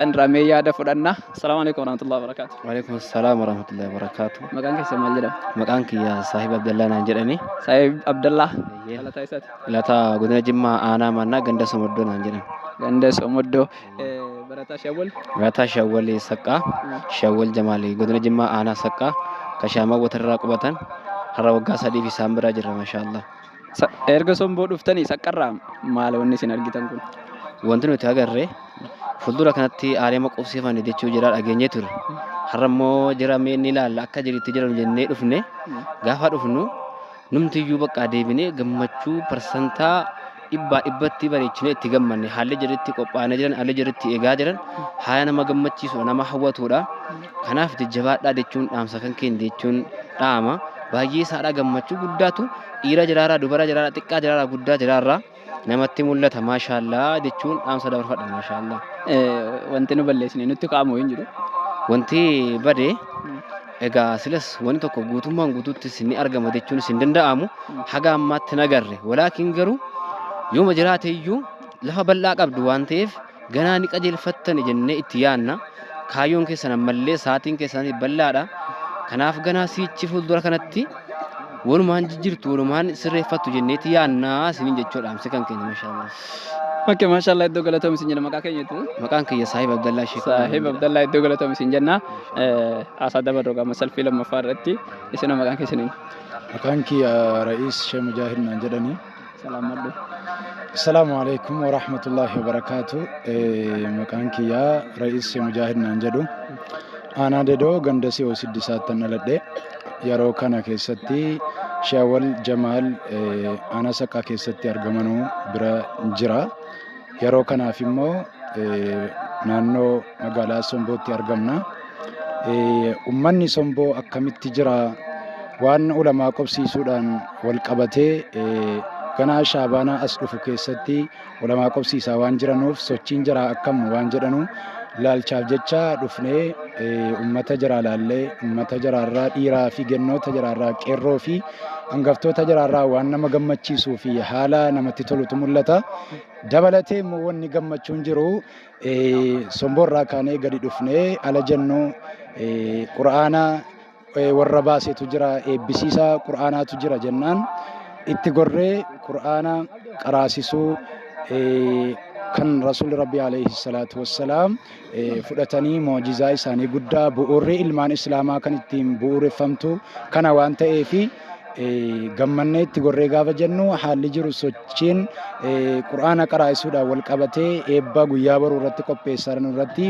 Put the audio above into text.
Irraa mee yaada fudhanna. Assalaamu alaikum warahmatullahi wabarakatuh. Waalaikum salaam warahmatullahi wabarakatuh. Maqaan keessan maal jedhama? Maqaan kiyya Saahib Abdallaa naan jedhani. Saahib Abdallaa. Eeyyee. Dhalataa eessaati? Dhalataa godina Jimmaa aanaa Mannaa ganda Somoddoo naan jedhan. Ganda Somoddoo. Barataa Shawwal. Barataa Shawwal Saqqaa, Shawwal Jamaal godina Jimmaa aanaa Saqqaa kashaamaa watarraa qubatan har'a waggaa 3f isaan biraa jirra maashaallah. Erga Somboo dhuftanii Saqqarraa maal wanni isin argitan kun? Wanti nuti agarre fuuldura kanatti aalima qubsiifame jechuu jira dhageenyee ture. Har'a immoo jira mee ni ilaalla akka jiritti jiran jennee dhufne. Gaafa dhufnu numtiyyuu bakka deebinee gammachuu parsantaa dhibbaa dhibbatti bareechinee itti gammanne. Haalli jiritti qophaa'anii jiran, haalli jiritti eegaa jiran haala nama gammachiisudha, nama hawwatudha. Kanaaf jajjabaadhaa jechuun dhaamsa kan keenya jechuun dhaama. Baay'ee isaadhaa gammachuu guddaatu dhiira jiraarraa, dubara jiraarraa, xiqqaa jiraarraa, guddaa jiraarraa namatti mul'ata. Maashaallaa jechuun dhaamsa dabarfadha maashaallaa. Wanti nu balleessine nutti ka'amu hin jiru. Wanti bade egaa silas wanti tokko guutummaan guutuuttis ni argama jechuunis hin danda'amu. Haga ammaatti hin agarre. Walaakin garuu yooma jiraate iyyuu lafa bal'aa qabdu waan ta'eef ganaa ni qajeelfattani jennee itti yaanna. Kaayyoon keessan ammallee sa'aatiin keessan bal'aadha. Kanaaf ganaa siichi fuuldura kanatti walumaan jijjiirtu, walumaan sirreeffattu jenneeti yaannaa isiniin jechuudha dhaamsi kan keenya maashaallah. Okay, maashaallah, iddoo galatoomi isin jenna. Maqaa keenya jettu? Maqaan kiyya Saahib Abdallaa Sheekh. Saahib Abdallaa, iddoo galatoomi isin jenna. Haasaa dabarru gama salfii lammaffaa irratti. Isin maqaan keessan eenyu? Maqaan kiyya Ra'iis Sheekh Mujaahid naan jedhani. Salaam maddu. Assalaamu alaikum wa rahmatullahi wa barakaatu. Maqaan kiyya Ra'iis Sheekh Mujaahid naan jedhu. Aanaa Dedoo ganda Si'oo Siddisaattan dhaladhe. Yeroo kana keessatti Sheewal Jamaal aanaa Saqqaa keessatti argamanuu bira jira. Yeroo kanaaf immoo naannoo magaalaa Sombootti argamna. Uummanni Somboo akkamitti jira? Waan ulamaa qobsiisuudhaan wal qabatee ganaa Shaabaanaa as dhufu keessatti ulamaa qobsiisaa waan jiranuuf sochiin jiraa akkam waan jedhanu laalchaaf jecha dhufnee uummata jiraa laallee, uummata jiraarraa dhiiraa fi gennoota jiraarraa, qeerroo fi hangaftoota jiraarraa waan nama gammachiisuu fi haala namatti tolutu mul'ata. Dabalatee immoo wanni gammachuun jiru Somboorraa kaanee gadi dhufnee ala jennu qura'aana warra baasetu jira, eebbisiisaa qura'aanaatu jira jennaan itti gorree qura'aana qaraasisuu kan rasuulli rabbi alayhi salaatu wassalaam fudhatanii moojizaa isaanii guddaa bu'uurri ilmaan islaamaa kan ittiin bu'uureffamtu kana waan ta'eefi gammannee itti gorree gaafa jennu haalli jiru sochiin qura'aana qaraasisuudhaan wal qabatee eebba guyyaa boruu irratti qopheessan irratti.